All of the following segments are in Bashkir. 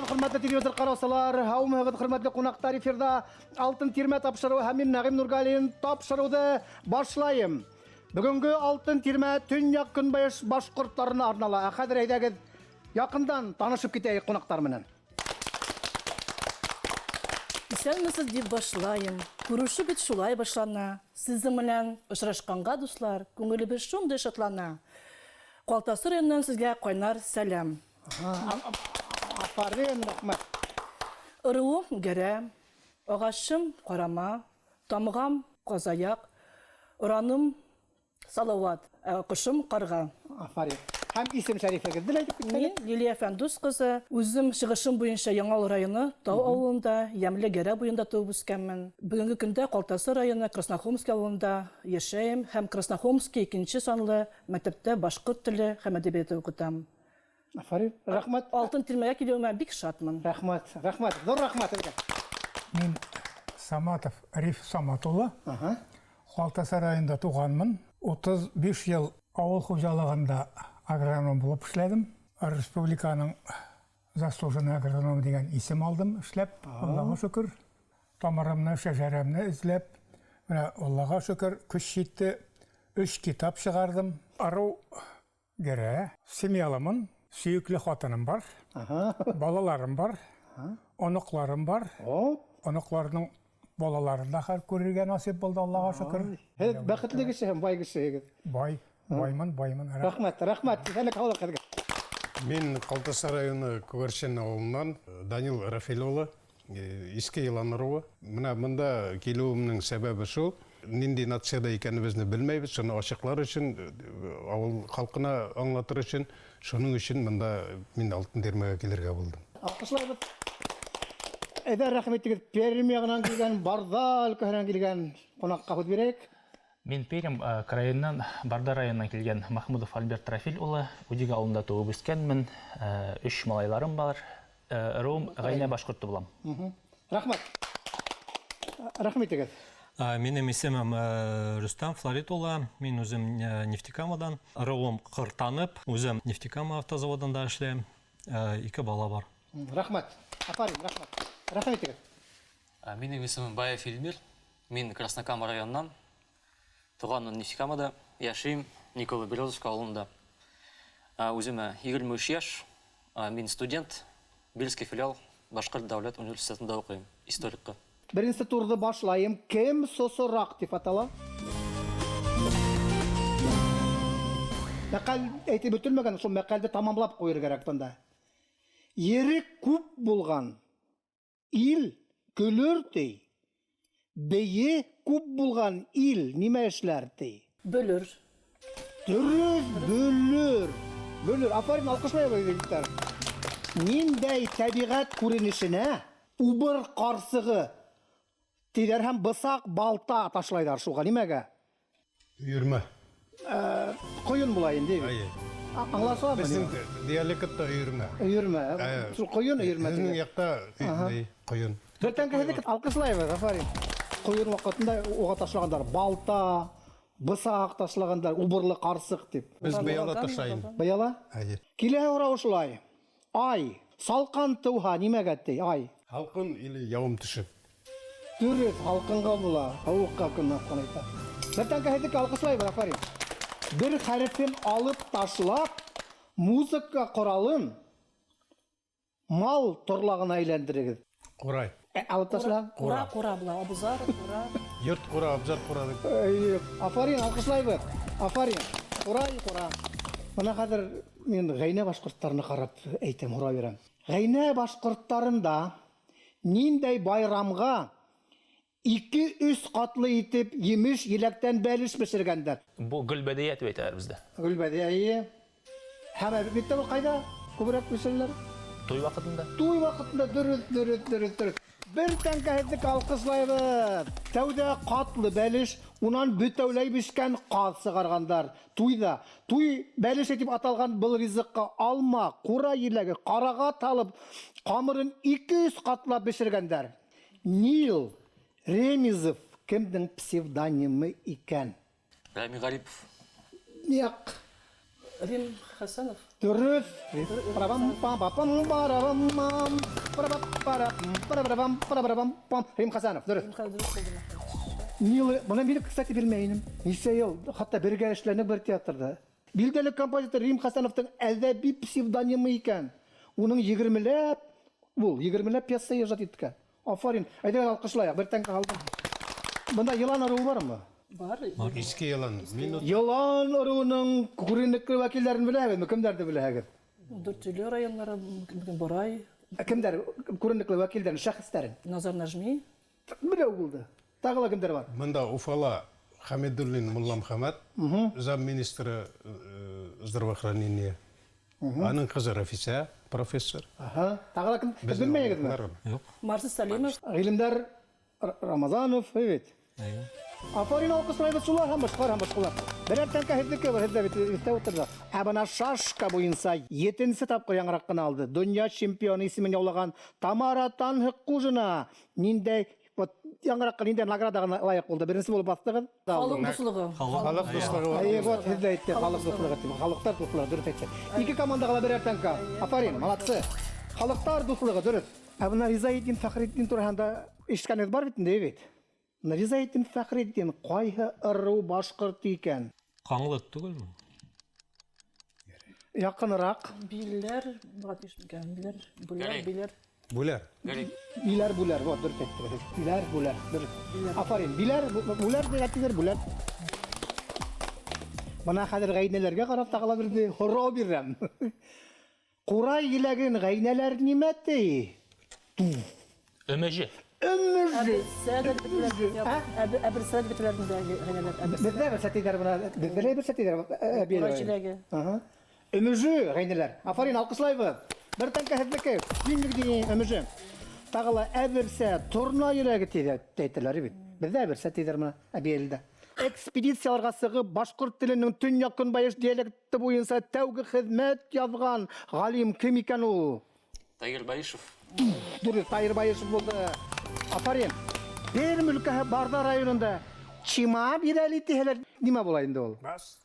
Хөрмәтле телевизор караучылар, һаумыһыгыҙ, хөрмәтле кунактар, эфирда Алтын тирмә тапшырыуы һәм мин Нәғим Нургалин тапшырыуҙы башлайым. Бөгөнгө Алтын тирмә төньяҡ көнбайыш башҡорттарына арнала. Ә хәҙер әйҙәгеҙ яҡындан танышып китәйек ҡунаҡтар менән. Исәнмесез дип башлайым. Күрешү бит шулай башлана. Сезнең белән очрашканга, дуслар, күңелебез шундый шатлана. Калтасы районыннан сезгә кайнар сәлам. Афарин, рәхмәт. Ыруым Гәрә, агачым Карама, тамгам Казаяк, ораным Салават, ә кошым Карга. Афарин. Һәм исем шәрифегезне дә әйтеп китсәгез. Мин Лилия Фәндүс кызы, үзем чыгышым буенча Яңавыл районы Тау авылында, Ямьле Гәрә буенда туып үскәнмен. Бүгенге көндә Калтасы районы Краснохолмский авылында яшәем һәм Краснохолмский икенче санлы мәктәптә башкорт теле һәм әдәбияты укытам. Афарин, рәхмәт. Алтын тирмәгә килүемә бик шатмын. Рәхмәт, рәхмәт, зур рәхмәт сезгә. Мин Саматов Риф Самат улы. Калтаса районында туганмын. 35 ел авыл хуҗалыгында агроном булып эшләдем. Республиканың заслуженный агрономы дигән исем алдым эшләп, Аллага шөкер. Тамырымны, шәҗәрәмне эзләп, менә Аллага шөкер, көч җитте. Өч китап чыгардым. Ыру Гәрә. Семьялымын, сөекле хатыным бар. Балаларым бар. Оныкларым бар. Оныкларның балаларын да хәзер күрергә насыйп булды, Аллага шөкер. Һез бәхетле кеше һәм бай кешегез. Бай, баймын, баймын. Рәхмәт, рәхмәт. Исәнлек, һаулык сезгә. Мин Калтаса районы Күгәрчен авылыннан Данил Рафил улы. Иске Елан ыруы. Менә монда килүемнең сәбәбе шул, нинди нациядә икәнебезне белмәйбез, шуны ачыклар өчен, авыл халкына аңлатыр өчен, шуның өчен монда мин Алтын тирмәгә килергә булдым. Алкышларбыз. Әйдә, рәхим итегез, Пермь ягыннан килгән, Барда өлкәһеннән килгән кунакка һүз бирәйек. Мин Пермь краеннан, Барда районыннан килгән Махмудов Альберт Рафил улы, Удига авылында туып үскәнмен, өч малайларым бар. Ыруым Гайнә башкорты булам. Рәхмәт. Рәхим итегез. Минем исемем Рөстәм Флорид улы. Мин үзем Нефтекамадан. Ыруым Кыртанып. Үзем Нефтекама автозаводында эшләйм. Ике бала бар. Рәхмәт. Афарин, рәхмәт. Рәхим итегез. Минем исемем Баев Илмир. Мин Краснокама районыннан. Туганмын Нефтекамада, яшим Николо-Березовка авылында. Үземә 23 яшь, мин студент, Бельский филиал Башкорт дәүләт университетында укыйм, историкка. Беренче турны башлаем. Кем сосырак дип атала? Мәкаль әйтеп бетелмәгән, шул мәкальне тамамлап куер кирәк монда. Ерек күп булган Ил көлер ди. Бее күп булган ил нимә эшләр ди? Бөлер. Дөрес, бөлер. Бөлер. Афәрин, алкышлайбыз, егетләр. Ниндәй табигать күренешенә убыр карсыгы диләр һәм бысак, балта ташлайлар шуга нимәгә? Өермә. Коен була инде. Әйе. Аңлашыламы? Безнең диалектта өермә. Өермә. Шул коен өермә. Безнең якта коен. Бер тәңкә алкышлайбыз, афәрин. Коен вакытында уга ташлагандар балта, бысак ташлагандар, убырлы карсык дип. Без быяла ташлайын. Быяла? Әйе. Килә һорау шулай. Ай, салкын туһа нимәгә ти, ай? Һалкын или явым төшеп. Дөрес, һалкынга була, һавыкка көн һалкын әйтә. Бер тәңкә һездеке алкышлайбыз, афәрин. Бер хәрефен алып ташлап, музыка коралын мал торлагына әйләндерегез. Курай. Ә, алып ташла. Кура, кура була, абзар, кура. Йорт кура, абзар кура дип. Әйе, афарин, алкышлайбыз. Афарин. Курай, кура. Менә хәзер мин Гайнә башкортларына карап әйтәм, һора бирәм. Гайнә башкортларында ниндәй байрамга ике-өч катлы итеп емеш еләктән бәлеш пешергәндәр? Бу гөлбәдия дип әйтәләр бездә. Гөлбәдия, әйе. Һәм әлбәттә бу кайда күбрәк пешерелер? Туй вакытында. Туй вакытында, дөрес, дөрес, дөрес, дөрес. Бер тәңкә һезнеке алкышлайбыз. Тәүдә катлы бәлеш, унан бөтәүләй пешкән каз чыгаргандар. Туйда. Туй бәлеше дип аталган был ризыкка алма, кура еләге, карагат алып, камырын 200 катлап пешергәндәр. Нил Ремизов кемнең псевдонимы икән? Рәми Гарипов. Нәкъ. Рим Хәсәнов. Дөрөҫ. Рим Хасанов, дөрөҫ. Нилы, бына мин, кстати, белмәй инем. Нисә йыл, хатта бергә эшләнек бер театрҙа. Билдәле композитор Рим Хасановтың әҙәби псевдонимы икән. Уның 20-ләп, ул 20-ләп пьеса ижад иткән. Афарин. Әйҙәгеҙ алҡышлайыҡ, бер тәңкә алдым. Бында йылан ырыуы бармы? Бар. Иске йылан. Мин Йылан ырыуының күренекле вәкилдәрен беләһегеҙме? Кемдәрҙе беләһегеҙ? Дүртөйлө районнары, Борай. Кемдәр күренекле вәкилдәрен, шәхестәрен? Назар Нажми. Берәү булды. Тағы ла кемдәр бар? Бында Уфала Хамидуллин Мулламхамат, замминистра здравоохранения. Аның ҡыҙы Рафиса, профессор. Аһа. Тағы ла кем? Белмәйегеҙме? Юҡ. Марсис Салимов. Ғилемдәр Рамазанов, бит. Афарин, алҡышлайбыҙ шулар һәм башҡалар һәм башҡалар. Берәр тәңкә һеҙҙеке бар, һеҙ ҙә бит өҫтә ултырҙы. Ә бына шашка буйынса 7-нсе тапҡыр яңыраҡ ҡына алды. Донъя чемпионы исемен яулаған Тамара Танһыҡҡужина ниндәй, вот, яңыраҡ ниндәй наградаға лайыҡ булды? Беренсе булып баҫтығыҙ. Халыҡ дуҫлығы. Халыҡ дуҫлығы. Әйе, вот, һеҙ ҙә әйтте, халыҡ дуҫлығы тип. Халыҡтар дуҫлығы, дөрөҫ әйтте. Ике командаға ла берәр тәңкә. Афарин, молодцы. Халыҡтар дуҫлығы, дөрөҫ. Ә бына Ризаетдин Фәхретдин тураһында ишеткәнегеҙ бар бит инде, бит? Ризаетдин Фәхретдин ҡайһы ырыу башҡорт икән? Ҡаңлы түгелме? Яҡыныраҡ. Биләр, буға тейеш микән? Биләр, бүләр, биләр. Бүләр. Биләр, бүләр, вот, дөрөҫ әйттегеҙ. Биләр, бүләр, дөрөҫ. Афарин, биләр, бүләр тип әйттегеҙ, бүләр. Бына хәҙер ғәйнәләргә ҡарап тағы ла бер һорау бирәм. Ҡурай еләген ғәйнәләр нимә ти? Өмөжө. Өмөжө. Әберсәд битәләрендә ғәйнәләр. Беҙҙә берсә тиҙәр бына, беҙҙә лә берсә тиҙәр. Ҡурай еләге. Өмөжө ғәйнәләр. Афарин, алҡышлайбыҙ. Бер тәңкә һеҙҙеке. Өмөжө. Тағы ла әберсә, торна еләге тиҙәр, әйтәләр бит. Беҙҙә әберсә тиҙәр бына, Әбйәлилдә. Экспедицияларға сығып, башҡорт теленең төньяҡ-көнбайыш диалекты буйынса тәүге хеҙмәт яҙған ғалим кем икән ул? Таһир Баишев. Дөрөҫ, Таһир Баишев булды. Афарин. Пермь өлкәһе Барҙа районында Чима бирәли тиһәләр, нимә була инде ул? Бас.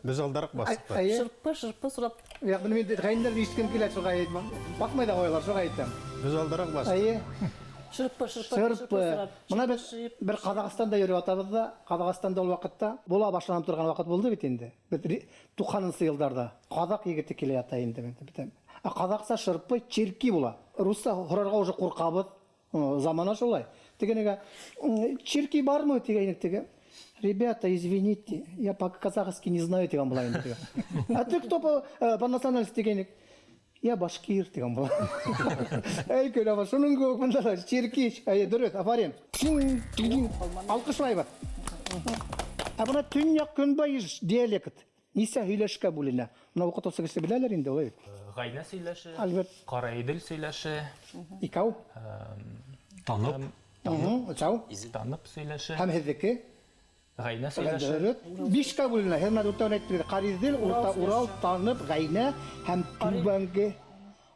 Беҙ алдараҡ баҫтыҡ. Шырпы, шырпы сорап. Юҡ, быны мин ғәйнәләрҙе ишеткем килә, шуға әйтмәм. Баҫмай ҙа ҡуялар, шуға әйтәм. Беҙ алдараҡ баҫтыҡ. Эйе. Шырпы, шырпы, Шырпы. Бына беҙ Шырпы. бер Ҡаҙағстанда йөрөп ятабыҙ ҙа, Ҡаҙағстанда ул ваҡытта була башланып торған ваҡыт булды бит инде. Беҙ 90-нсы йылдарҙа ҡаҙаҡ егете килә ята инде бит. Ә ҡаҙаҡса шырпы черки була. Русса һорарға уже ҡурҡабыҙ. Замана шулай. Тегенегә, черки бармы тигәйнек теге. Ребята, извините, я по-казахски не знаю, тигән була инде теге. А ты кто по национальности тигәйнек? Я башкир тигән була. Әй, көлә баш, шуның кеүек бында ла черки. Әй, дөрөҫ, афарин. Алҡышлайбыҙ. Ә бына төньяҡ-көнбайыш диалект нисә һөйләшкә бүленә? Бына уҡытыусы кеше беләләр инде, улай бит. Ғәйнә сөйләше, Альберт. Ҡараиҙел сөйләше. Икәү. Танып. Өсәү. Танып сөйләше. Һәм һеҙҙеке? Ғәйнә сөйләше. Дөрөҫ. Бишкә бүленә. Һеҙ менән дүртәүен әйттегеҙ. Ҡариҙел, Урта Урал, Танып, Ғәйнә һәм Түбәнге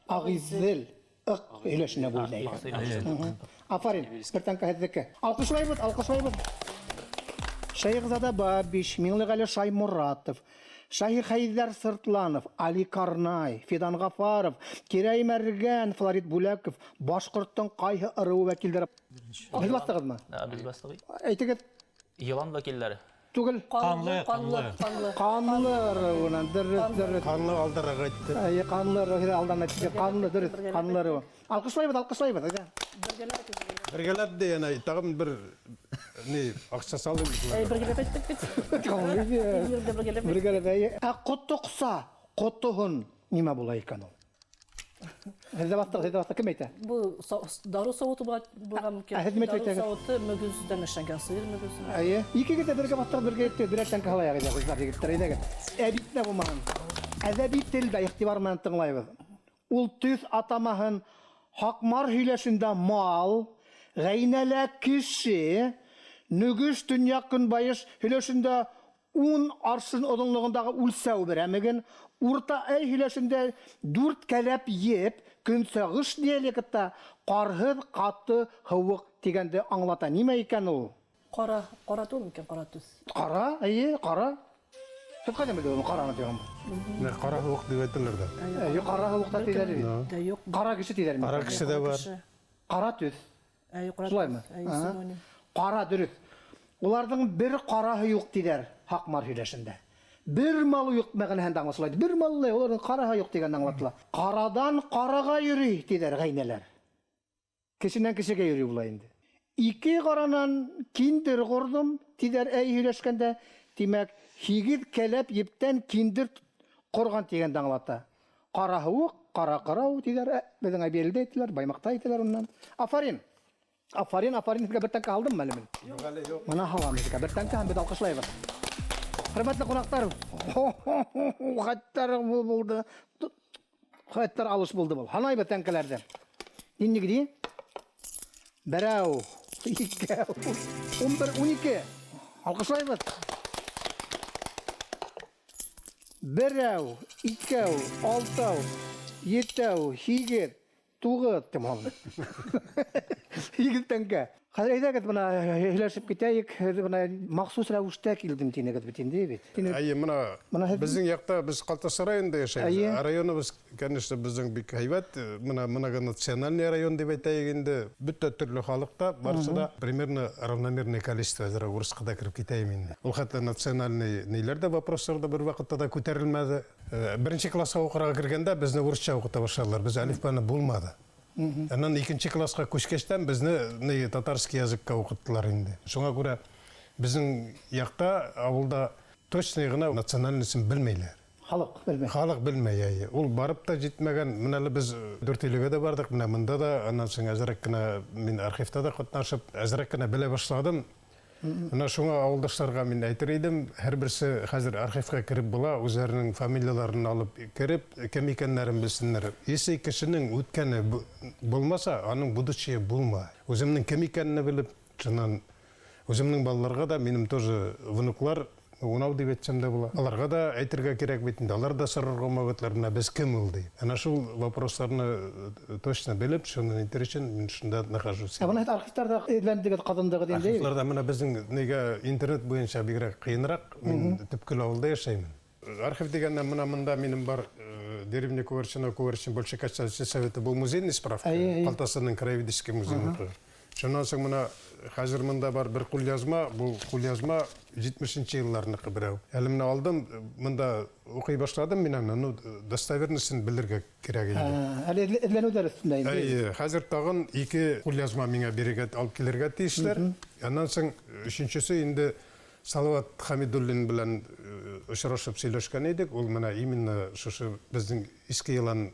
Ағиҙел ыҡ һөйләшенә бүленә. Афарин, бер тәңкә һеҙҙеке. Алҡышлайбыҙ, алҡышлайбыҙ. Шәйехзада Бабич, Миңлеғәле Шайморатов, Шаһи Хәйҙәр Сыртланов, Али Карнай, Фидан Ғафаров, Кирәй Мәргән, Флорид Бүләков, башҡорттоң ҡайһы ырыуы вәкилдәре? Беҙ баҫтығыҙмы? Беҙ баҫтыҡ. Әйтегеҙ. Йылан вәкилдәре. Түгел. Ҡанлы, ҡанлы, ҡанлы. Ҡанлы ырыуынан, дөрөҫ, дөрөҫ. Ҡанлы алдараҡ әйтте. Әйе, ҡанлы ырыуы алдан әйтте. Ҡанлы, дөрөҫ, ҡанлы ырыуы. Алҡышлайбыҙ, алҡышлайбыҙ. Әйҙә. Бергәләп дә яна тағын бер ни аҡса салдым. Әй, бергәләп әйттек бит. Бергәләп. Бергәләп, әйе. Ә ҡотоҡса, ҡотоһон нимә була икән ул? Һеҙ ҙә баҫтығыҙ, һеҙ ҙә баҫтығыҙ. Кем әйтә? Был дарыу сауыты булған мөмкин. Ә, һеҙ нимә Дарыу әйтәгеҙ? сауыты мөгөҙҙән эшләнгән, сыйыр мөгөҙҙән. Әйе. Икегеҙ ҙә бергә баҫтығыҙ, бергә әйттегеҙ. Берәр тәңкә һалайыҡ, әйҙә, ҡыҙҙар, егеттәр, әйҙәгеҙ. Әбит тә булмаһын. Әҙәби телдә иғтибар менән тыңлайбыҙ. Ул төҫ атамаһын Һаҡмар һөйләшендә мал, ғәйнәлә кеше, Нөгөш төньяҡ-көнбайыш һөйләшендә 10 аршын оҙонлоғондағы үлсәү берәмеген, Урта Әй һөйләшендә 4 кәләп еп, көнсығыш диалектта ҡарһыҙ, ҡаты, һыуыҡ тигәнде аңлата. Нимә икән ул? Ҡара, ҡара түгел микән, ҡара төҫ? Ҡара, эйе, ҡара. Һеҙ ҡайҙан белдегеҙ уны ҡараны тигән? Менә ҡара һыуыҡ дип әйтәләр дә. Юҡ, ҡара һыуыҡ та тиҙәр бит. Дә юҡ. Ҡара кеше тиҙәр. Ҡара кеше дә бар. Ҡара төҫ. Әй, ҡара. Шулаймы? Әй, синоним. Ҡара дөрөҫ. Уларҙың бер ҡараһы юҡ тиҙәр Һаҡмар һөйләшендә. Бер малы юҡ мәғәнәһендә аңлашыла. Бер маллы уларҙың ҡараһы юҡ тигәнде аңлатыла. Ҡарадан ҡараға йөрөй тиҙәр ғәйнәләр. Кешенән кешегә йөрөй була инде. Ике ҡаранан киндер ҡорҙом тиҙәр әй һөйләшкәндә. Тимәк, 8 кәләп ептән киндер ҡорған тигәнде аңлата. Ҡара һыуыҡ, ҡара ҡырау тиҙәр. Беҙҙең Әбйәлилдә әйтәләр, Баймаҡта әйтәләр унан. Афарин. Афарин, афарин, һеҙгә бер тәңкә алдыммы әле мин? Юҡ әле, юҡ. Мына һалам һеҙгә бер тәңкә һәм беҙ алҡышлайбыҙ. Хөрмәтле ҡунаҡтар, хаттар булды. Хаттар алыш булды был. Һанайбыҙ тәңкәләрҙе. Нинди генә? Берәү, икәү, 11, 12. Алҡышлайбыҙ. Берәү, икәү, алтау, етәү, һигеҙ, туғыҙ, тим алды. 8 тәңкә. Хәҙер әйҙәгеҙ бына һөйләшеп китәйек. Һеҙ бына махсус рәүештә килдем тинегеҙ бит инде бит. Әйе, мына Мына һеҙ- беҙҙең яҡта беҙ Ҡалтасы районында йәшәйбеҙ. Әйе. Районыбыҙ, конечно, беҙҙең бик һәйбәт. Мына многонациональный район тип әйтәйек инде. Бөтә төрлө халыҡта барысы да примерно равномерное количество әҙерәк урыҫҡа да кереп китәйем инде. Ул хәтле национальный ниләр ҙә вопростар ҙа бер ваҡытта да күтәрелмәне. Беренсе классҡа уҡырға кергәндә беҙҙе урыҫса уҡыта башланылар. Беҙ әлифбаны булманы. Анан икенсе классҡа күскәстән беҙҙе ни татарский языкка уҡыттылар инде. Шуңа күрә беҙҙең яҡта ауылда точный ғына национальностен белмәйләр. Халыҡ белмәй. Халыҡ белмәй, әйе. Ул барып та етмәгән. Менә әле беҙ Дүртөйлөгә ҙә барҙыҡ, менә мында да, анан һуң әҙерәк кенә мин архивта да ҡатнашып, әҙерәк кенә белә башланым. Менә шуңа ауылдаштарға мин әйтер идем, һәр берсе хәҙер архивҡа кереп була, үҙҙәренең фамилияларын алып кереп, кем икәннәрен белсеннәр. Если кешенең үткәне булмаса, аның будущее булмай. Үҙемнең кем икәнен белеп, шунан үҙемнең балаларға да, минем тоже внуклар, унау дип әйтсәм дә була. Аларга да әйтергә кирәк бит инде, алар да сорарга могутлар, менә без кем ул дип. Әнә шул вопросларны точно белеп, шуны әйтер өчен мин шунда нахожусь. Ә бына һеҙ архивтарҙа эҙләндегеҙ, ҡаҙындығыҙ инде. Архивларда менә беҙҙең нигә интернет буйынса бигерәк ҡыйыныраҡ, мин төпкөл ауылда йәшәймен. Архив дигәндә менә монда минем бар деревня Куэрчино, Куэрчин Большекача советы был музейный справка, Әйе, әйе. Ҡалтасының краеведческий музейный. Шуннан соң менә хәзер монда бар бер кулъязма, бу кулъязма 70-нче елларныкы берәү. Әле менә алдым, монда укый башладым мин аны, ну, достоверностен белергә кирәк инде. Әле эҙләнеүҙәр өҫтөндә инде. Әйе, хәзер тагын ике кулъязма миңа бирергә, алып килергә тиешләр. Аннан соң өченчесе инде Салават Хамидуллин белән очрашып сөйләшкән идек. Ул менә именно шушы безнең Иске Елан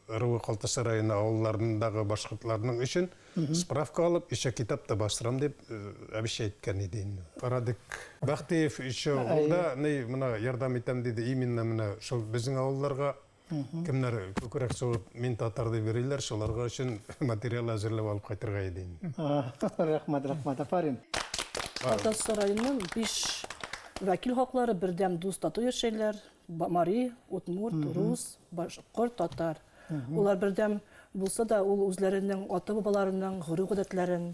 ыруы Ҡалтасы районы авылларындагы башҡортларның өчен справка алып, еще китап та бастырам дип обещать иткән иде инде. Радик Бахтиев еще ул да ни менә ярдәм итәм диде именно менә шул безнең авылларга кемнәр күкрәк сугып мин татар дип йөриләр, шуларга өчен материал әзерләп алып кайтырга иде инде. Рәхмәт, рәхмәт, афарин. Ҡалтасы районының 5 вәкил халыҡлары берҙәм дуҫ татыу йәшәйләр. Мари, удмурт, рус, башҡорт, татар. Улар берҙәм булса да, ул үҙләренең ата-бабаларының ғөрөф-ғәҙәтләрен,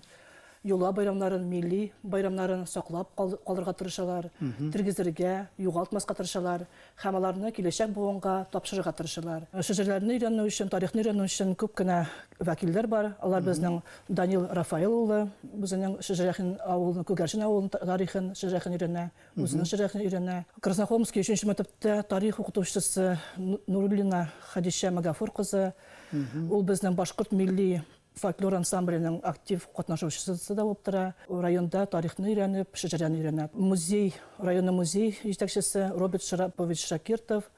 йола байрамнарын, милли байрамнарын саҡлап ҡалырға тырышалар, тергеҙергә, юғалтмаҫҡа тырышалар һәм аларны киләсәк быуынға тапшырырға тырышалар. Шәжәрәләрне өйрәнеү өчен, тарихны өйрәнеү өчен күп кенә вәкилдәр бар. Алар беҙҙең Данил Рафаэл улы, үҙенең Шәжәрәхин ауылының, Күгәрсен ауылының тарихын, шәжәрәхин өйрәнә, үҙенең шәжәрәхин өйрәнә. Краснохолмский өсөнсө мәктәптә тарих уҡытыусысы Нуруллина Хәдисә Мәғәфүр ҡыҙы. Ул беҙҙең башҡорт милли фольклор ансамбленең актив ҡатнашыусыһы да булып тора. Районда тарихны өйрәнеп, шәжәрәне өйрәнә. Музей, районның музей етәксесе Роберт Шарапович Шакиртов,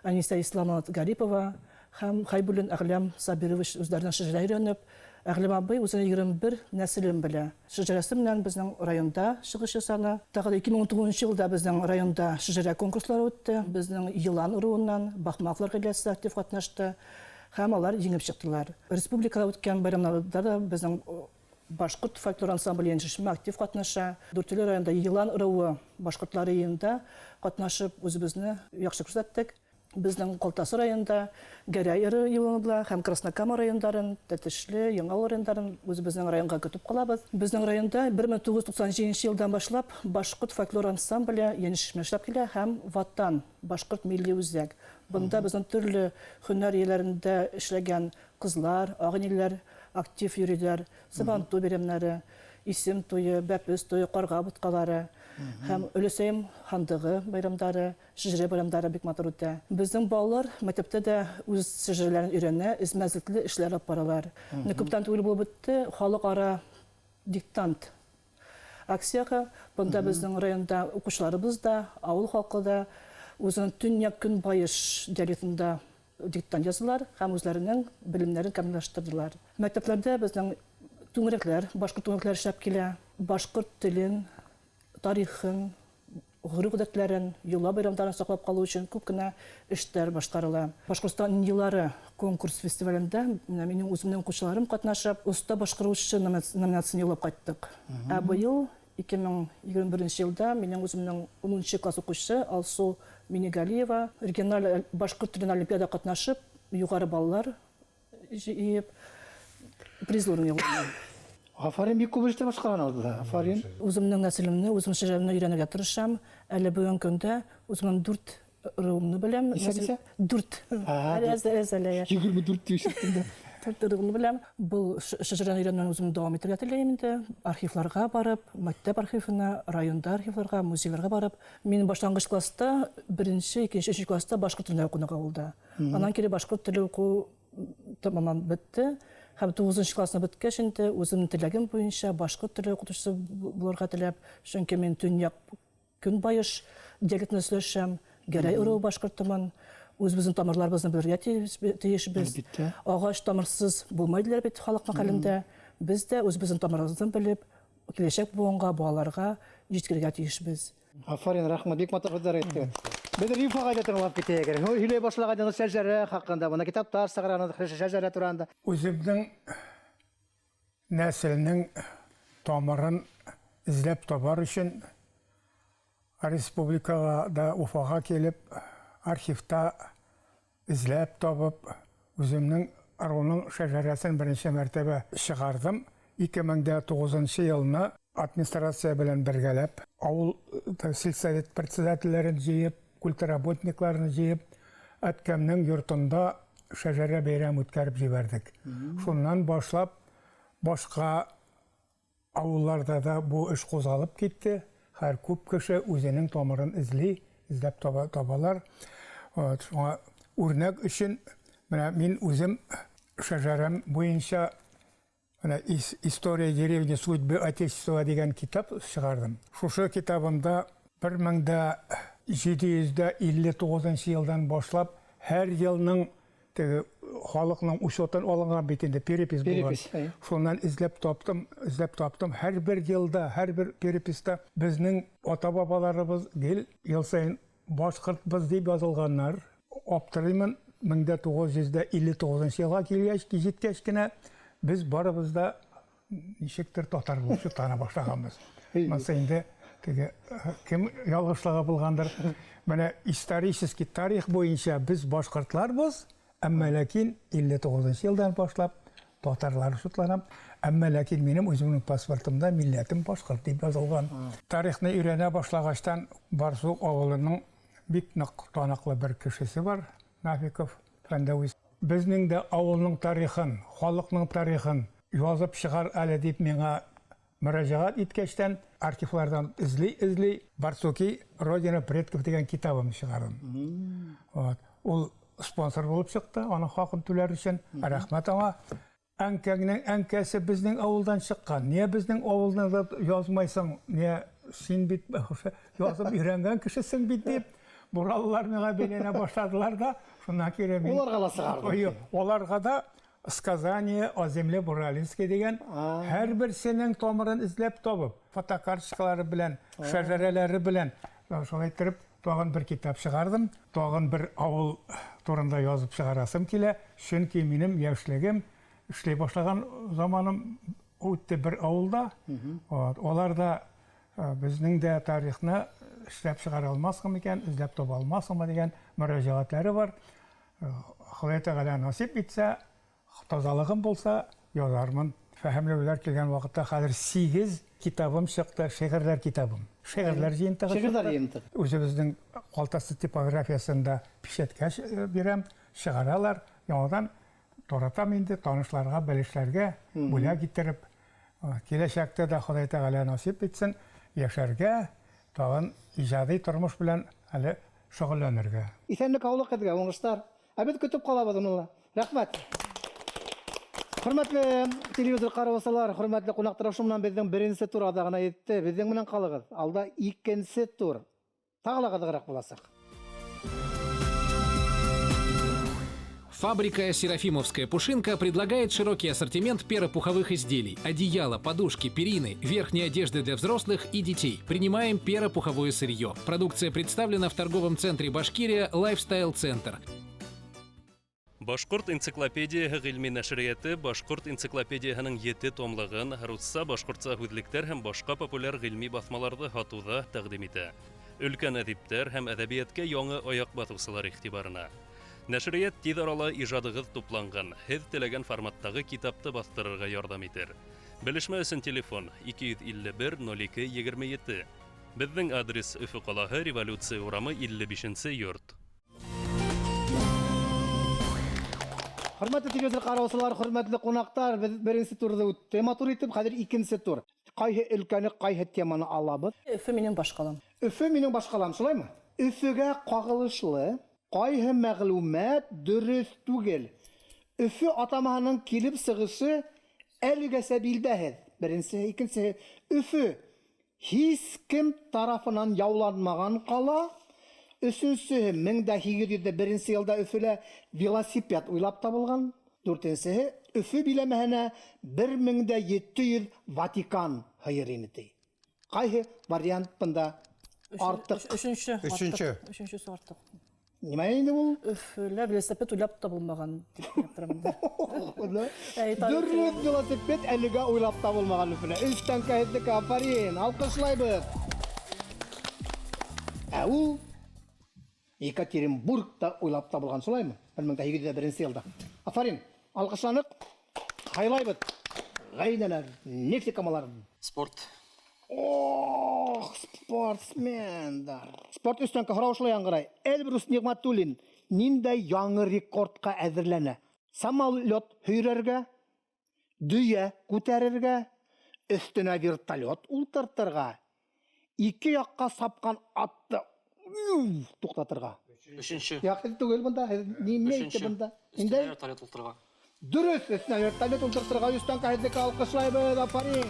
Аниса Исламова Гарипова һәм Хайбуллин Әғләм Сабирович үҙләренең шәжәрә өйрәнеп, Әғләм абый үҙенең 21 нәселен белә. Шәжәрәсе менән беҙҙең районда сығыш ясаны. Тағы да 2019 йылда беҙҙең районда шәжәрә конкурслары үтте. Беҙҙең Йылан ыруынан Бахмаҡлар ғаиләсе актив ҡатнашты. Һәм алар еңеп сыҡтылар. Республикала үткән байрамнарҙа да беҙҙең башҡорт фольклор ансамбле Йәншишмә актив ҡатнаша. Дүртөйлө районда Йылан ыруы башҡортлары йыйында ҡатнашып үҙебеҙҙе яҡшы күрһәттек. Безнең Калтасы районында Гәрәй ыры юлында һәм Краснокама районнарын, Тәтешле, Яңавыл районнарын үзебезнең районга көтеп калабыз. Безнең районда 1997 елдан башлап башкорт фольклор ансамбле янәшә эшләп килә һәм Ватан башкорт милли үзәк. Бында безнең төрле һөнәр ияләрендә эшләгән кызлар, агыниләр актив йөриләр. Сабантуй бәйрәмнәре, исем туе, бәпес туе, карга боткалары һәм Өлесәем хандыгы бәйрәмнәре, шәҗәрә бәйрәмнәре бик матур үтә. Безнең балалар мәктәптә дә үз шәҗәрәләрен өйрәнә, эзмәзлекле эшләр алып баралар. Менә күптән түгел булып үтте халыкара диктант акцияге. Бында безнең районда укучыларыбыз да, авыл халкы да үзенең төньяк-көнбайыш диалектында диктант яздылар һәм үзләренең белемнәрен камиллаштырдылар. Мәктәпләрдә безнең түңәрәкләр, башкорт түңәрәкләре эшләп килә. Башкорт телен, тарихын, гореф-гадәтләрен, йола бәйрәмнәрен саклап калу өчен күп кенә эшләр башкарыла. Башкортстан еллары конкурс фестивалендә менә минем үземнең укучыларым катнашып, оста башкаручы номинациясен яулап кайттык. Ә быел 2021 елда минем үземнең 10 класс укучысы Алсу Минигалиева региональ башкорт теленә олимпиада катнашып, югары баллар җыеп, призлы урын яулады. Афарин, бик күп эштә башкарган алды. Афарин. Үземнең нәселемне, үземнең шәҗәрәмне өйрәнергә тырышам. Әле бүгенге көндә үземнең дүрт ыруымны беләм. Ничә, ничә? Дүрт. Әле әз әз әле. 24 дип ишеттем дә. Дүрт ыруымны беләм. Был шәҗәрәне өйрәнүне үзем дәвам итәргә теләйм инде. Архивларга барып, мәктәп архивына, районда архивларга, музейларга барып. Мин башлангыч класста, беренче, икенче, өченче класста башкорт телендә укыдык авылда. Аннан кире башкорт теле уку тәмамланып бетте. Һәм 9 классны беткәч инде үземнең теләгем буенча башкорт теле укытучысы булырга теләп, чөнки мин төньяк көнбайыш диалектында сөйләшәм, Гәрәй ыруы башкортымын, үзебезнең тамырларыбызны белергә тиешбез. Әлбиттә. Агач тамырсыз булмый диләр бит халык мәкалендә. Без дә үзебезнең тамырыбызны белеп, киләчәк буынга, балаларга җиткерергә тиешбез. Афарин, рәхмәт, бик матур һүзләр әйттегез. Без Риф агайда тыңлап китәйек. Һөйләй башлаган шәҗәрә хакында, моны китаплар чыгарган шәҗәрә турында. Үземнең нәселнең тамырын эзләп табар өчен республикага да Уфага килеп, архивта эзләп табып, үземнең ыруның шәҗәрәсен беренче мәртәбә чыгардым. 2009 елны администрация белән бергәләп, авыл сельсовет председательләрен җыеп, культработникларны җыеп, әткәмнең йортында шәҗәрә бәйрәм үткәреп җибәрдек. Шуннан башлап башка авылларда да бу эш кузгалып китте. Һәр күп кеше үзенең тамырын эзли, эзләп табалар. Шуңа үрнәк өчен менә мин үзем шәҗәрәм буенча менә История деревни судьбы Отечества дигән китап чыгардым. Шушы китабымда 1759 елдан башлап һәр елның теге халыкның учетын алынган бит инде, перепись булган. Шуннан эзләп таптым, эзләп таптым. Һәрбер елда, һәрбер переписта безнең ата-бабаларыбыз гел ел саен башкортбыз дип язылганнар. Аптырыймын, 1959 елга килгәч, җиткәч кенә без барыбыз да ничектер татар булып чыктана башлаганбыз. Монысы инде теге кем ялгышлыгы булгандыр. Менә исторический тарих буенча без башкортларбыз, әмма ләкин 59 елдан башлап татарлар шутланам. Әмма ләкин минем үземнең паспортымда милләтем башкорт дип язылган. Тарихны өйрәнә башлагачтан Барсук авылының бик нык таныклы бер кешесе бар, Нафиков Фәндәвис. Безнең дә авылның тарихын, халыкның тарихын язып чыгар әле дип миңа мөрәҗәгать иткәчтән, архивлардан эзли-эзли Барсуки Родина предков дигән китабымны чыгардым. Вот. Ул спонсор булып чыкты, аның хакын түләр өчен. Рәхмәт аңа. Әнкәңнең әнкәсе безнең авылдан чыккан. Ния безнең авылны да язмайсың? Ния син бит язып өйрәнгән кешесең бит дип, буралылар миңа бәйләнә башладылар да, шуннан кире мин Уларга ла сыгардым. Оларга да Сказание о земле Буралинской дигән һәрберсенең тамырын эзләп табып, фотокарточкалары белән, шәҗәрәләре белән шулай иттереп тагын бер китап чыгардым. Тагын бер авыл турында язып чыгарасым килә, чөнки минем яшьлегем, эшли башлаган заманым үтте бер авылда. Вот. Алар да Безнең дә тарихны эшләп чыгара алмассыңмы икән, эзләп таба алмассыңмы дигән мөрәҗәгатьләре бар. Ходай Тәгалә насыйп итсә, тазалыгым булса, язармын. Фәһемләүләр килгән вакытта хәзер 8 китабым чыкты, шигырьләр китабым. Шигырьләр җыентыгы. Шигырьләр җыентыгы. Үзебезнең Калтасы типографиясендә печатькә бирәм, чыгаралар. Яңадан таратам инде танышларга, белешләргә бүләк иттереп. Киләчәктә дә Ходай Тәгалә насыйп итсен, яшәргә, тагын иҗади тормыш белән әле шөгыльләнергә. Исәнлек, һаулык һеҙгә, уңыштар. Ә беҙ көтөп ҡалабыҙ уны ла. Рәхмәт. Хөрмәтле телевизор ҡараусылар, хөрмәтле ҡунаҡтар, ошо менән беҙҙең беренсе тур аҙағына етте. Беҙҙең менән ҡалығыҙ. Алда икенсе тур. Тағы ла ҡыҙығыраҡ буласаҡ. Фабрика «Серафимовская пушинка» предлагает широкий ассортимент перопуховых изделий, одеяла, подушки, перины, верхней одежды для взрослых и детей. Принимаем перопуховое сырье. Продукция представлена в торговом центре «Башкирия» «Лайфстайл Центр». Башҡорт энциклопедияһы ғилми нәшриәте Башҡорт энциклопедияһының 7 томлығын русса, башҡортса һүҙлектәр һәм башҡа популяр ғилми баҫмаларҙы һатыуҙа тәҡдим итә. Өлкән әҙиптәр һәм әҙәбиәткә яңы аяҡ баҫыусылар иғтибарына. Нәшриәт тиҙ арала ижадығыҙ тупланған, һеҙ теләгән форматтағы китапты баҫтырырға ярҙам итер. Белешмә өсөн телефон 251 02 27. Беҙҙең адрес Өфө ҡалаһы, Революция урамы 55 йорт. Хөрмәтле телевизор ҡараусылар, хөрмәтле ҡунаҡтар, беҙ беренсе турҙы үтте. Матур итеп, хәҙер икенсе тур. Ҡайһы өлкәне, ҡайһы теманы алабыҙ? Өфө минең башҡалам. Өфө минең башҡалам, шулаймы? Өфөгә ҡағылышлы ҡайһы мәғлүмәт дөрөҫ түгел? Өфө атамаһының килеп сығышы әлегәсә билдәһеҙ. Беренсеһе, икенсеһе, Өфө һис кем тарафынан яуланмаған ҡала. Өсөнсөһө, 1801 йылда Өфөлә велосипед уйлап табылған. Дүртенсеһе, Өфө биләмәһенә 1700 Ватикан һыйыр ине ти. Ҡайһы вариант бында артыҡ? Өсөнсө. Өсөнсө. Өсөнсөсө артыҡ. Нимә инде ул? Өфөлә велосипед уйлап табылмаған тип торам инде. Дөрөҫ, велосипед әлегә уйлап табылмаған Өфөлә. Өс тәңкә һеҙҙеке, афарин, алҡышлайбыҙ. Ә ул Екатеринбургта уйлап табылған, шулаймы? 1801 йылда. Афарин, алҡышланыҡ, һайлайбыҙ. Ғәйнәләр, нефтекамалар. Спорт. Ох, спортсмендар. Спорт өстән һорау шулай яңғырай. Эльбрус Ниғмәтуллин ниндәй яңы рекордҡа әҙерләнә? Самолет һөйрәргә, дөйә күтәрергә, өҫтөнә вертолет ултыртырға, ике яҡҡа сапҡан атты туҡтатырға. Өсөнсө. Яҡ, һеҙ түгел бында, һеҙ нимә әйтте бында? Өҫтөнә Ниндәй? вертолет ултырырға. Дөрөҫ, өҫтөнә вертолет ултыртырға, өҫтән һеҙҙеке алҡышлайбыҙ, афарин.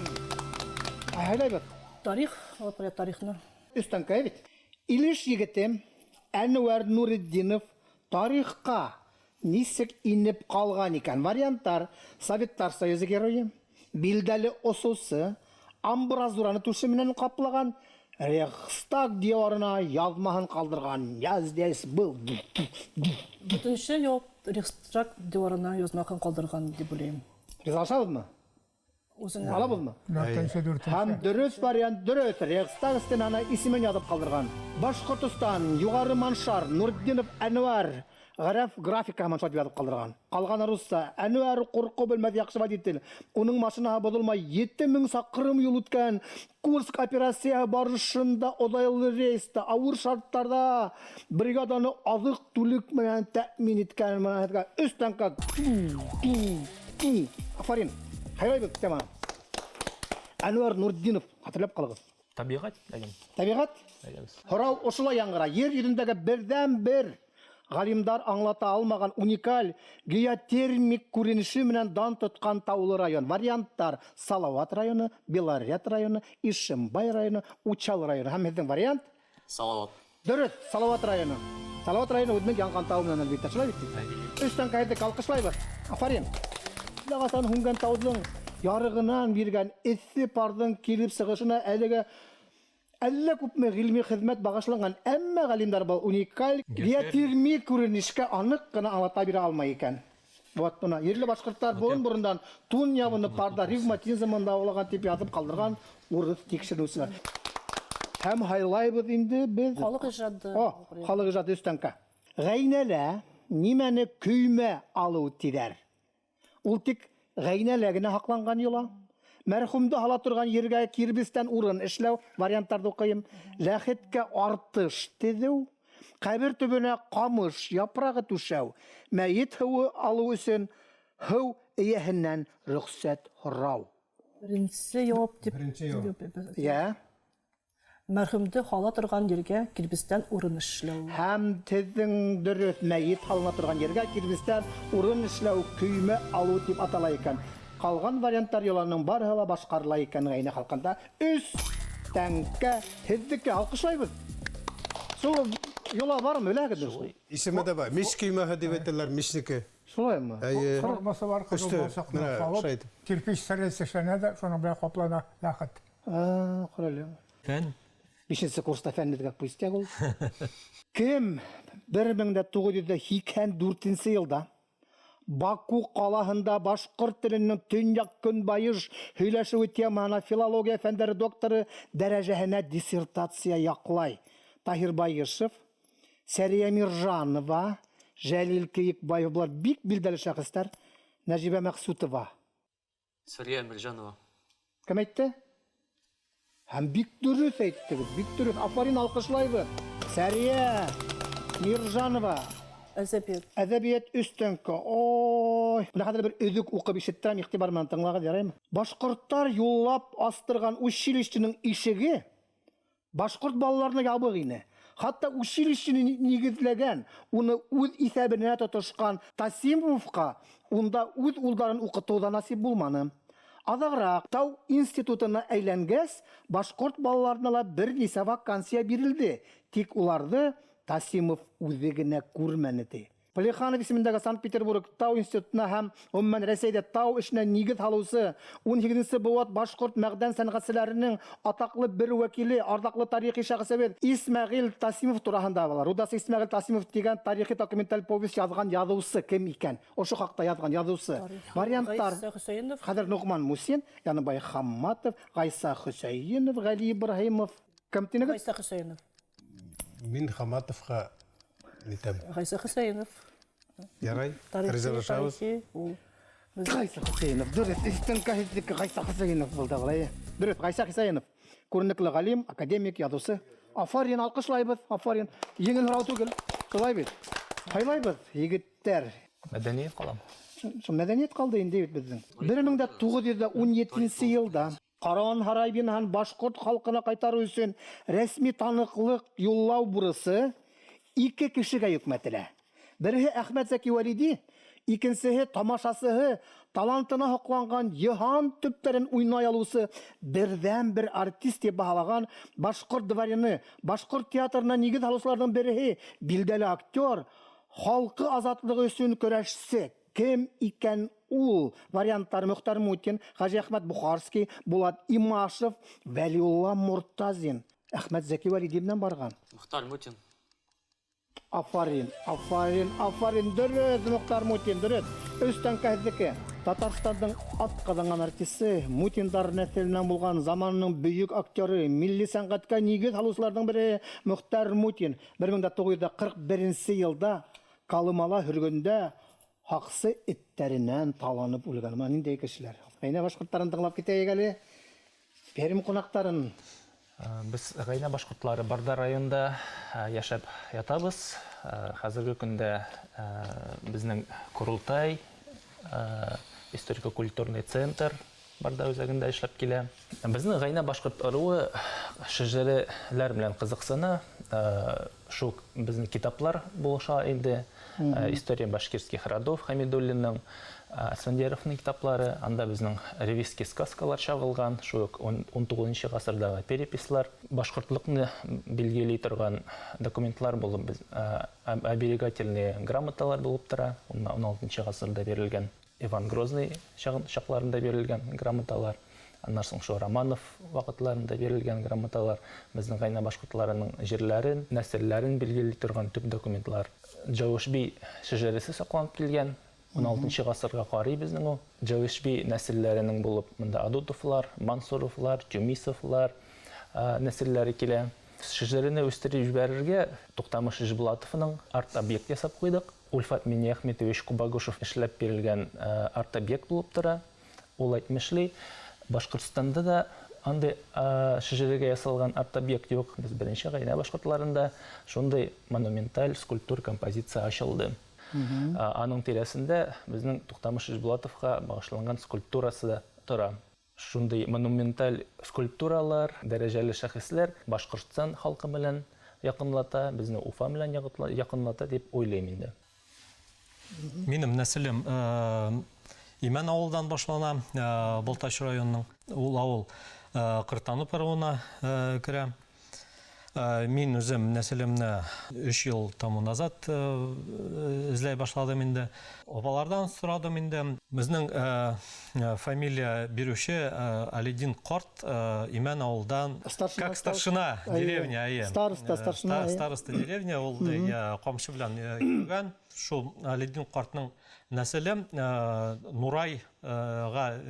Һайлайбыҙ. Тарих, алып ҡуя тарихны. Өҫтән бит. Илеш егете Әнүәр Нуретдинов тарихҡа нисек инеп ҡалған икән? Варианттар: Советтар Союзы геройы, билдәле осоусы, амбразураны түше менән ҡаплаған, Рейхстаг диуарына яҙмаһын ҡалдырған. Я здесь был. Дүртенсе яуап Рейхстаг диуарына яҙмаһын ҡалдырған тип уйлайым. Ризалашабыҙмы? Үҙеңә. Алабыҙмы? Дүртенсе, дүртенсе. Һәм дөрөҫ вариант дөрөҫ. Рейхстаг стенана исемен яҙып ҡалдырған. Башҡортостан, Юғары Маншар, Нуртдинов Әнүәр, ғәрәп графика һаман шулай яҙып ҡалдырған. Ҡалғаны русса. Әнүәр ҡурҡыу белмәҫ яҡшы водитель. Уның машинаһы боҙолмай 7000 саҡрым юл үткән. Курск операцияһы барышында оҙайлы рейста, ауыр шарттарҙа бригаданы аҙыҡ-түлек менән тәьмин иткән. Менән һеҙгә өс тәңкә. Афарин. Һайлайбыҙ теманы. Әнүәр Нуртдинов, хәтерләп ҡалығыҙ. Тәбиғәт, әгәм. Тәбиғәт? Әйҙәгеҙ. Һорау ошолай яңғырай. Ер йөҙөндәге берҙән-бер ғалимдар аңлата алмаған уникаль геотермик күренеше менән дан тотҡан таулы район. Варианттар: Салауат районы, Белорет районы, Ишембай районы, Учал районы. Һәм һеҙҙең вариант? Салауат. Дөрөҫ, Салауат районы. Салауат районы үҙенең янған тауы менән әлбиттә, шулай бит? Өс тәңкә һеҙҙе алҡышлайбыҙ. Афарин. Ағастан һүнгән тауҙың ярығынан биргән эҫе парҙың килеп сығышына әлегә әллә күпме ғилми хеҙмәт бағышланған, әммә ғалимдар был уникаль геотермик күренешкә аныҡ ҡына аңлата бирә алмай икән. Вот бына ерле башҡорттар борон-борондан тун ябынып парҙа ревматизмын дауалаған тип яҙып ҡалдырған урыҫ тикшеренеүселәр. Һәм һайлайбыҙ инде беҙ. Халыҡ ижады. О, халыҡ ижады өс тәңкә. Ғәйнәлә нимәне көймә алыу тиҙәр? Ул тик ғәйнәлә генә һаҡланған йола. Мәрхүмде һала торған ергә кирбестән урын эшләү, варианттарҙы уҡыйым. Ләхеткә артыш теҙеү, ҡәбер төбөнә ҡамыш япрағы түшәү, мәйет һыуы алыу өсөн һыу эйәһенән рөхсәт һорау. Беренсе яуап дип. Беренсе яуап. Йә. Мәрхүмде һала торған ергә кирбестән урын эшләү. Һәм һеҙҙең дөрөҫ, мәйет һалына торған ергә кирбестән урын эшләү көймә алыу тип атала икән. Ҡалған варианттар йоланың барыһы ла башҡарыла икән ғәйнә халҡында. Өс тәңкә һеҙҙеке, алҡышлайбыҙ. Шул йола бармы, беләһегеҙме? Исеме дә бар. Мис көймәһе тип әйтәләр, миснеке. Шулаймы? Әйе. Формасы бар, ҡыҙыл Өҫтө, балсыҡ менә салып, шулай итеп. кирпич сәрәс эшләнә дә, шуның белән ҡаплана ләхет. Ҡара әле. Фән. Бишенсе курста фән беҙгә пустяк ул. Кем 1984 йылда Баку ҡалаһында башҡорт теленең төньяҡ-көнбайыш һөйләшеүе темаһына филология фәндәре докторы дәрәжәһенә диссертация яҡлай? Таһир Байышев, Сәрия Миржанова, Жәлил Кейекбаев, былар бик билдәле шәхестәр, Нәжибә Мәҡсүтова. Сәрия Миржанова. Кем әйтте? Һәм бик дөрөҫ әйттегеҙ, бик дөрөҫ. Афарин, алҡышлайбыҙ. Сәрия Миржанова. Әҙәбиәт. Әҙәбиәт өс тәңкә. Ой, бына хәҙер бер өҙөк уҡып ишеттерәм, иғтибар менән тыңлағыҙ, яраймы? Башҡорттар юллап астырған училищеның ишеге башҡорт балаларына ябыҡ ине. Хатта училищены нигеҙләгән, уны үҙ иҫәбенә тотошҡан Тасимовҡа унда үҙ улдарын уҡытыу ҙа насип булманы. Аҙағыраҡ тау институтына әйләнгәс, башҡорт балаларына ла бер нисә вакансия бирелде. Тик уларҙы Тасимов үҙе генә күрмәне ти. Плеханов исемендәге Санкт-Петербург тау институтына һәм ғөмүмән Рәсәйҙә тау эшенә нигеҙ һалыусы ун һигеҙенсе быуат башҡорт мәғдән сәнғәтселәренең атаҡлы бер вәкиле, арҙаҡлы тарихи шәхесебеҙ Исмәғил Тасимов тураһында була. Рудасы Исмәғил Тасимов тигән тарихи документаль повесть яҙған яҙыусы кем икән? Ошо хаҡта яҙған яҙыусы. Тарихи. Варианттар. Ғайса Хөсәйенов. Хәҙер Ноғман Мусин, Яныбай Хамматов, Ғайса Хөсәйенов, Ғәли Ибраһимов. Кем тинегеҙ? Ғайса Хөсәйенов. Мин Хамматовҡа нитәм. Ғайса Хөсәйенов. Ярай, Тарихи, ризалашабыҙ. тарихи, ул. Ғайса Хөсәйенов, дөрөҫ, өҫтән кәһеҙҙеке Ғайса Хөсәйенов булды былай. Дөрөҫ, Ғайса Хөсәйенов. Күренекле ғалим, академик, яҙыусы. Афарин, алҡышлайбыҙ, афарин. Еңел һорау түгел, шулай бит. Һайлайбыҙ, егеттәр. Мәҙәниәт ҡалам. Шул мәҙәниәт ҡалды инде бит беҙҙең. Бер мең дә туғыҙ йөҙ ҙә ун етенсе йылда Каруан һарай бинаһын башҡорт халҡына ҡайтарыу өсөн рәсми таныҡлыҡ юллау бурысы ике кешегә йөкмәтелә. Береһе Әхмәт Зәки Вәлиди, икенсеһе тамашасыһы, талантына һоҡланған йыһан төптәрен уйнай алыусы берҙән-бер артист тип баһалаған башҡорт дворяны, башҡорт театрына нигеҙ һалыусыларҙың береһе, билдәле актер, халҡы азатлығы өсөн көрәшсе. Кем икән ул? Варианттар: Мөхтәр Мутин, Хажи Әхмәт Бухарский, Булат Имашев, Вәлиулла Муртазин. Әхмәт Зәки Вәлиди менән барған. Мөхтәр Мутин. Афарин, афарин, афарин. Дөрөҫ, Мөхтәр Мутин, дөрөҫ. Өс тәңкә һеҙҙеке. Татарстандың ат ҡаҙанған артисы, Мутиндар нәҫеленән булған заманының бөйөк актеры, милли сәнғәткә нигеҙ һалыусыларҙың береһе Мөхтәр Мутин. Бер мең дә туғыҙ йөҙ ҙә ҡырҡ беренсе йылда Колымала һөргөндә һаҡсы эттәренән таланып үлгән. Бына ниндәй кешеләр. Ғәйнә башҡорттарын тыңлап китәйек әле. Пермь ҡунаҡтарын. Беҙ ғәйнә башҡортлары Барда районында йәшәп ятабыҙ. Хәҙерге көндә беҙҙең Ҡоролтай, историко-культурный центр Барда үҙәгендә эшләп килә. Беҙҙең ғәйнә башҡорт ырыуы шәжәрәләр менән ҡыҙыҡсына. Шул беҙҙең китаплар булыша инде. История башкирских родов Хамидуллиның, Асфендияровның китаплары, анда беҙҙең ревизский сказкалар чағылған, шул уҡ ун туғыҙынсы ғасырҙағы переписьлар, башҡортлоҡны билгеләй торған документлар булып, оберегательные грамоталар булып тора, ун алтынсы ғасырҙа бирелгән Иван Грозный чаҡларында бирелгән грамоталар, аннан һуң шул Романов ваҡытларында бирелгән грамоталар, беҙҙең ғәйнә башҡортларының җирләрен, нәҫелләрен билгеләй торған төп документлар. Джауышби шәжәрәсе саҡланып килгән, ун алтынсы ғасырға ҡарай беҙҙең ул. Джауышби нәҫелләренең булып мында Адутовлар, Мансуровлар, Тюмисовлар, нәселләре килә. Шәжәрәне үстереп җибәрергә Туктамыш Ижбулатовның арт-объект ясап куйдык. Ульфат Миннеахметович Кубагушев эшләп бирелгән арт-объект булып тора. Ул әйтмешли, Башкортстанда да андый шәжәрәгә ясалган арт-объект юк. Без беренче гаилә башкортларында шундый монументаль скульптур композиция ачылды. Аның тирәсендә безнең Туктамыш Ижбулатовка багышланган скульптурасы да тора. Шундый монументаль скульптуралар, дәрәҗәле шәхесләр Башкортстан халкы белән якынлата, безне Уфа белән якынлата дип уйлыйм инде. Минем нәселем Имән авылдан башлана, Балтач районының. Ул авыл Кыртанып ыруына керә. Мин үзем нәселемне 3 ел тому назад эзләй башладым инде. Апалардан сорадым инде. Безнең фамилия бирүче Алидин карт Имән авылдан, как старшина деревни, әйе. Староста, старшина. Староста деревни, ул камчы белән йөргән. Шул Алидин картның нәселе Нурайга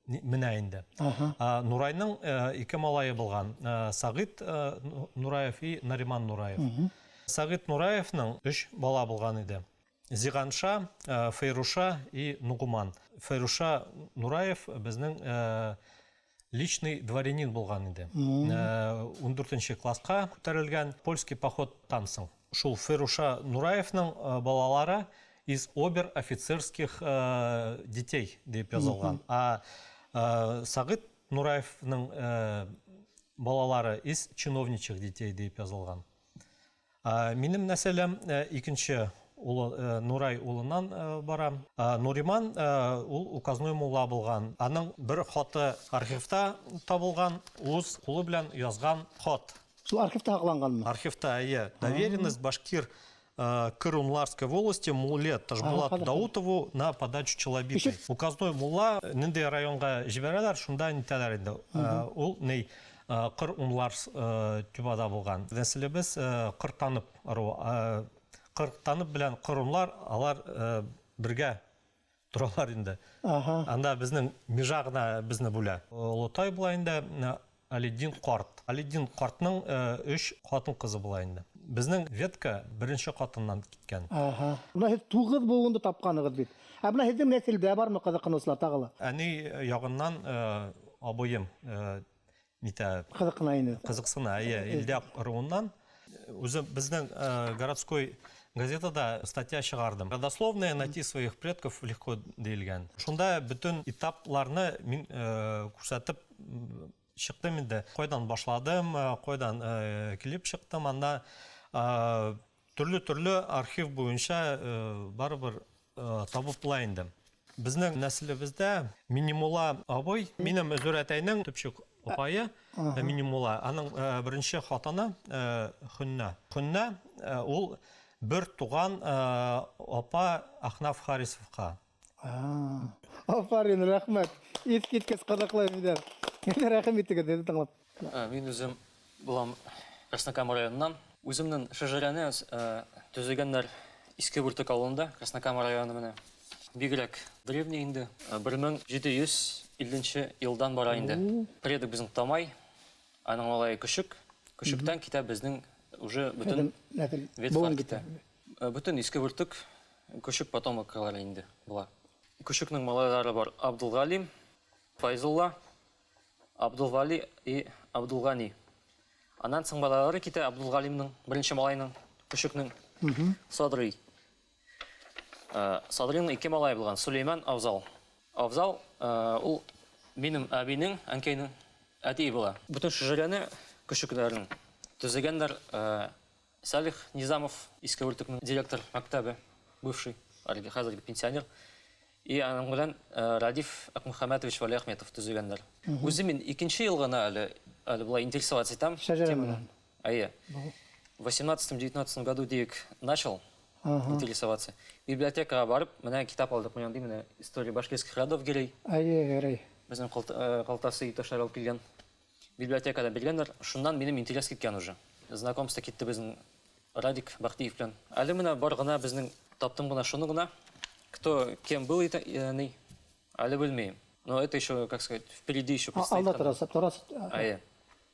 менә инде. Нурайның ике малае булган. Сагит Нураев и Нариман Нураев. Сагит Нураевның өч бала булган иде. Зиганша, Фәйруша и Нугуман. Фәйруша Нураев безнең личный дворянин булган иде. 14 класска күтәрелгән польский походтан соң. Шул Фәйруша Нураевның балалары из обер-офицерских детей дип язылган. А Сагит Нураевның балалары из чиновничьих детей дип язылган. Минем нәселем икенче улы Нурай улыннан бара. Нуриман ул указной мулла булган. Аның бер хаты архивта табылган, үз кулы белән язган хат. Шул архивта һакланганмы? Архивта, әйе. Доверенность башкир Кырунларской волости мулле Ташбулату Даутову на подачу Челобитой. Указной мулла нинди районга җибәрәләр, шунда нитәләр инде. Ул ни Кыр-Унларс тюбада булган. Нәселебез Кыртанып ыруы. Кыртанып белән Кырунлар алар бергә торалар инде. Анда безнең межа гына безне бүлә. Олытай була инде Алидин карт. Алидин картның өч хатын кызы була инде. Безнең ветка беренче хатыннан киткән. Менә һеҙ 9 быуынды тапҡаныгыҙ бит. Ә менә һеҙҙең нәҫелдә бармы ҡыҙыҡһыныусылар тағы ла? Әни яғынан абыйым нитә. Ҡыҙыҡһына инде. Ҡыҙыҡсына, әйе, Илдә ыруынан. Үзе безнең городской газетада статья чыгардым. Родословные найти своих предков легко диелгән. Шунда бөтен этапларны мин күрсәтеп чыктым инде. Кайдан башладым, кайдан килеп чыктым. Анда төрле-төрле архив буенча барыбер табып була инде. Безнең нәселебездә Минимулла абый, минем Зүрәтәйнең төпчек апайы Минимулла, аның беренче хатыны Хөннә. Хөннә ул бер туган апа Ахнаф Харисовка. Афарин, рәхмәт. Искиткеч кызыклы инде. Рәхим итегез, диде тыңлап. Мин үзем булам Краснокама районыннан. Үземнең шәжәрәне төзегәннәр Иске Бөртек авылында, Краснокама районы менә. Бигрәк древний инде. 1750 елдан бара инде. Предок безнең Тамай, аның малае Көчек. Көчектән китә безнең уже бөтен ветвлар китә. Бөтен Иске Бөртек Көчек потомоклары инде була. Көчекнең малайлары бар: Абдулгалим, Файзулла, Абдулвали и Абдулгани. Аннан соң балалары китә Абдулгалимның, беренче малайның, Көчекнең, Садрый. Садрыйның ике малае булган, Сулейман, Авзал. Авзал ул минем әбинең, әнкәйнең әтие була. Бөтен шәҗәрәне Көчекләрнең төзегәннәр Салих Низамов, Иске Бөртекнең директор мәктәбе, бывший, хәзерге пенсионер. И аның белән Радиф Акмөхәммәтович Валиахметов төзегәннәр. Үзе мин икенче ел гына әле болай интересоваться итәм. Шәҗәрә белән. Әйе. В 18-19 году диек начал интересоваться. Библиотекага барып, менә китап алдык, менә андый менә история башкирских родов Гәрәй. Әйе, Гәрәй. Безнең Калтасы иптәшләр алып килгән. Библиотекада биргәннәр, шуннан минем интерес киткән уже. Знакомство китте безнең Радик Бахтиев белән. Әле менә бар гына безнең таптым гына шуны гына. Кто кем был, ни, әле белмим. Но это еще, как сказать, впереди еще предстоит. Алда торасы, торасы. Әйе.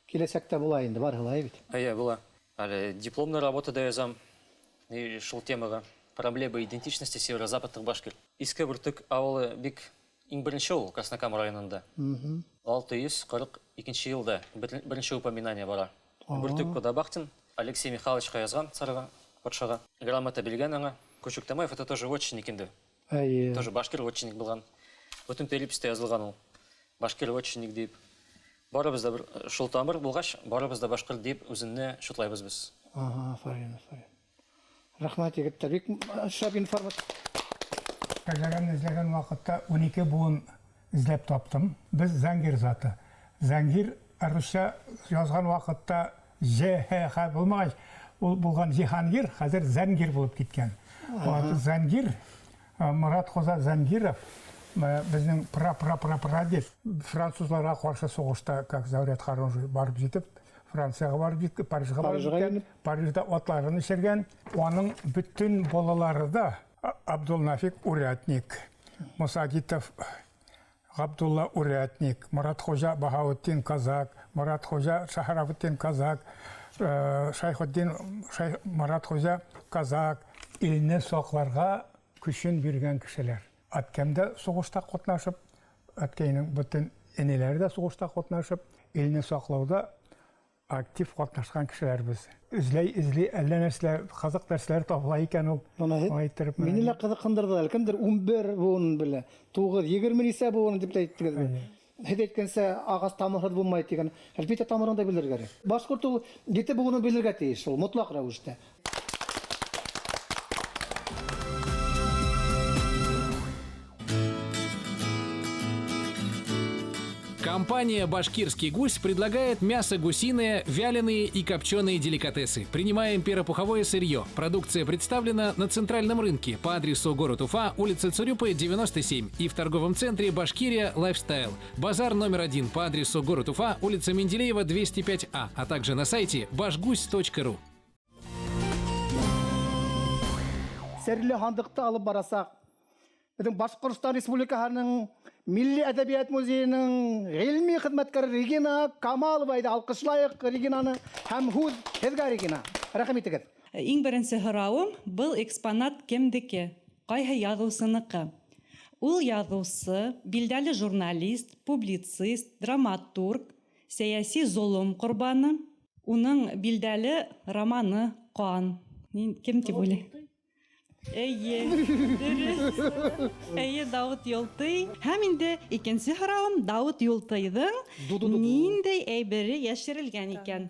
Киләсәктә була инде, барыһы ла бит. Әйе, була. Әле дипломная работа да язам. И шул темага. Проблемы идентичности северо-западных башкир. Иске Бөртек авылы бик иң беренче ул Краснокама районында. 642 елда беренче упоминание бара. Бөртек Кудабахтин Алексей Михайловичка язган царга, патшага. Грамота биргән аңа. Кучук Тамаев это тоже вотчинник инде. Әйе. Тоже башкир вотчинник булган. Бөтен переписьтә язылган ул. Башкир вотчинник дип. Барыбыз да бер шул тамыр булгач, барыбыз да башкорт дип үзенне шутлайбыз без. Ага, афарин, афарин. Рәхмәт, егетләр. Бик шәп информация. Шәҗәрәмне эзләгән вакытта 12 буын эзләп таптым. Без Зәңгир заты. Зәңгир русча язган вакытта Ж, Һ, Х булмагач, ул булган Җиһангир, хәзер Зәнгир булып киткән. Вот Зәнгир, Морат Хоза Зәнгиров, безнең пра-пра-пра-прадед, французларга каршы сугышта, как Заурят Харунжий, барып җитеп, Франциягә барып җиткән, Парижга барып җиткән, Парижда атларын эчергән. Аның бөтен балалары да Абдулнафик урядник, Мусагитов Габдулла урядник, Морат Хуҗа Баһаутдин казак, Морат Хуҗа Шаһрабутдин казак, Шайхутдин Морат Хуҗа казак. Илне сакларга көчен биргән кешеләр. Әткәм дә сугышта катнашып, әткәйнең бөтен энеләре дә сугышта катнашып, илне саклауда актив катнашкан кешеләр без. Эзләй-эзли әллә нәрсәләр, кызык нәрсәләр табыла икән ул. Алай иттереп. Мине лә кызыксындырды әле. Кемдер 11 буынын белә, 9, 20 нисә буынын дип тә әйттегез. Һеҙ әйткәнсә, ағас тамырһыҙ булмай тигән. Әлбиттә, тамырын да белергә кәрәк. Башҡорт ул ете быуынын белергә тейеш, ул мотлаҡ рәүештә. Компания «Башкирский гусь» предлагает мясо гусиное, вяленые и копченые деликатесы. Принимаем перопуховое сырье. Продукция представлена на центральном рынке по адресу город Уфа, улица Цурюпы, 97 и в торговом центре «Башкирия Лайфстайл». Базар номер 1 по адресу город Уфа, улица Менделеева, 205А, а также на сайте башгусь.ру. Серле һандыҡты алып барасаҡ. Беҙҙең Башҡортостан Республикаһының Милли әҙәбиәт музейының ғилми хеҙмәткәре Регина Камалова. Әйҙә, алҡышлайыҡ Регинаны. Һәм һүҙ һеҙгә, Регина. Рәхим итегеҙ. Иң беренсе һорауым, был экспонат кемдеке? Ҡайһы яҙыусыныҡы? Ул яҙыусы, билдәле журналист, публицист, драматург, сәйәси золом ҡорбаны. Уның билдәле романы Ҡан. Кем тип уйлай? Эйе, дөрөҫ. Эйе, Дауыт Юлтый. Һәм инде икенсе һорауым, Дауыт Юлтыйҙың ниндәй әйбере йәшерелгән икән?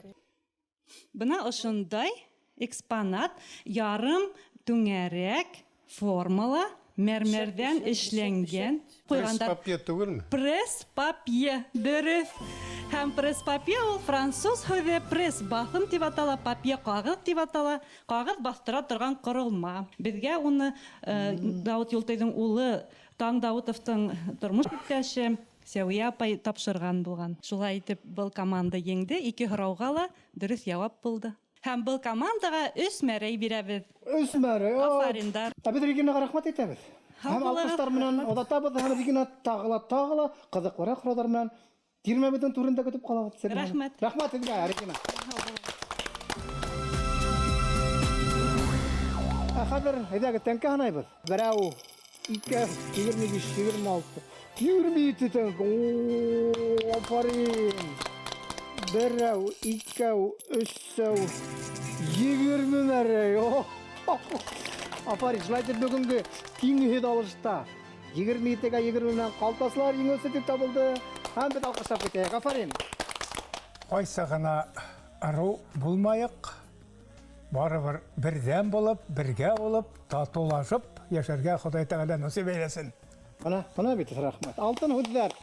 Бына ошондай экспонат ярым түңәрәк формала мәрмәрҙән эшләнгән. Пресс-папье түгелме? Пресс-папье, дөрөҫ. Һәм пресс-папье ул француз һүҙе, пресс баҫым тип атала, папье ҡағыҙ тип атала, ҡағыҙ баҫтыра торған ҡоролма. Беҙгә уны Дауыт Юлтыйҙың улы Таң Дауытовтың тормош иптәше Сәүиә апай тапшырған булған. Шулай итеп был команда еңде, ике һорауға ла дөрөҫ яуап булды. Һәм был командаға 3 мәрәй бирәбеҙ. 3 мәрәй. Афариндар. Ә беҙ Регинаға рәхмәт әйтәбеҙ. Һәм алҡыштар менән оҙатабыҙ, һәм Регина тағы ла, тағы ла ҡыҙыҡлыраҡ һорауҙар менән тирмәбеҙҙең түрендә көтөп ҡалабыҙ. Рәхмәт. Рәхмәт һеҙгә, Регина. Ә хәҙер әйҙәгеҙ тәңкә һанайбыҙ. Берәү, икәү, 25, 26, 27 тәңкә. О, афарин. Берәү, икәү, өсәү, 20 мәрәй. О, афарин. Шулай итеп бөгөнгө киң алышта 27-гә 20 менән ҡалтасылар еңеүсе тип табылды. Һәм беҙ алҡышлап китәйек. Афарин. Ҡайсы ғына ырыу булмайыҡ, барыбер берҙәм булып, бергә булып, татыулашып йәшәргә Хоҙай Тәғәлә насип әйләсен. Бына, бына бит, рәхмәт. Алтын һүҙҙәр.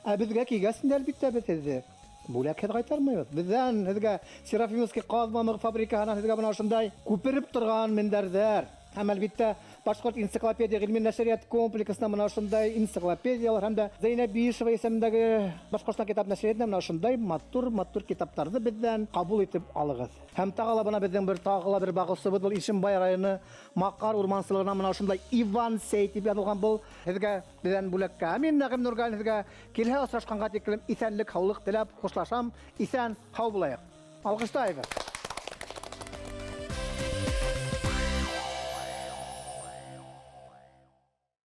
Ә беҙгә килгәс инде, әлбиттә, беҙ һеҙҙе бүләкһеҙ ҡайтармайбыҙ. Беҙҙән һеҙгә Серафимовский ҡаҙ мамығы фабрикаһынан һеҙгә бына ошондай күпереп торған мендәрҙәр. Һәм әлбиттә Башҡорт энциклопедия ғилми нәшриәт комплексына мына ошондай энциклопедиялар һәм дә Зәйнәб Биишева исемендәге Башҡортостан китап нәшриәтенә мына ошондай матур-матур китаптарҙы беҙҙән ҡабул итеп алығыҙ. Һәм тағы ла бына беҙҙең бер тағы ла бер бағыусыбыҙ был Ишембай районы Маҡар урмансылығына мына ошондай Иван Сей тип яҙылған был һеҙгә беҙҙән бүләккә. Ә мин Нәғим Нурғәлин һеҙгә килһә осрашҡанға тиклем иҫәнлек, һаулыҡ теләп хушлашам. Иҫән, һау булайыҡ. Алҡышлайбыҙ.